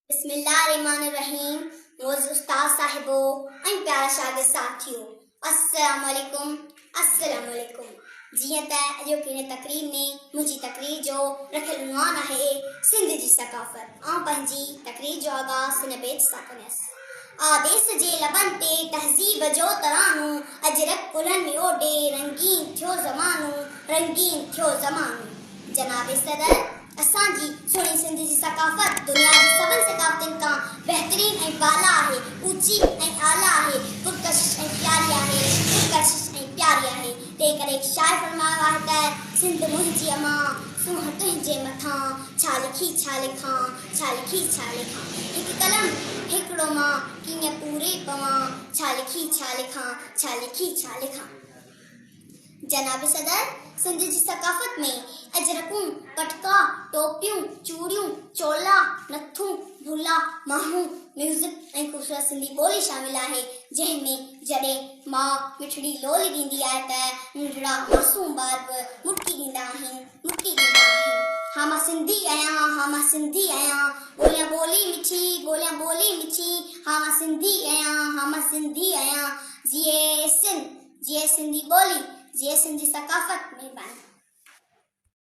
بسم الله الرحمٰن الرحيم معزز استاد صاحبو ۽ پيارا شاگرد ساٿيو السلام عليڪم السلام عليڪم جيئن ته اڄوڪي هن تقريب ۾ منهنجي تقرير جو رکيل عنوان آهي سنڌ جي ثقافت آئون پنهنجي تقرير جو آغاز هن بيت سان ڪندس آديس جي لبن تي تهذيب جو ترانو اجرڪ ڪلهن ۾ اوڍي رنگين ٿيو زمانو رنگين ٿيو زمانو جناب صدر اسان جي سهڻي سنڌ جي ثقافت دنيا جي سڀن ثقافتن کان بهترين ۽ بالا آهي، اوچي ۽ اعليٰ آهي، پرڪشش ۽ پياري آهي، پرڪشش ۽ پياري آهي. تنهن ڪري هڪ شاعر فرمايو آهي ته، سنڌ منهنجي امان، سونهن تنهنجي مٿان، ڇا لکي ڇا لکان، ڇا لکي ڇا لکان. هڪ قلم هڪڙو مان، ڪيئن پوري پوان، ڇا لکي ڇا لکان، ڇا لکي ڇا لکان. جناب صدر، سنڌ جي ثقافت ۾ اجرڪون، پٽڪا، ٽوپيون، چوڙيون، چولا، نٿون، ڀولا، ماڻهو، ميوزڪ ۽ خوبصورت سنڌي ٻولي شامل آهي، جنهن ۾ جڏهن ماء مٺڙي لولي ڏيندي آهي ته ننڍڙا معصوم ٻار به مرڪي ڏيندا آهن، مرڪي ڏيندا آهن. ها مان سنڌي آهيان، ها مان سنڌي آهيان، ٻوليان ٻولي مٺي، ٻوليان ٻولي مٺي، ها مان سنڌي آهيان، ها مان سنڌي آهيان، جيئي سنڌ. جيئي سنڌي ٻولي، جيئي سنڌي ثقافت، مھرباني.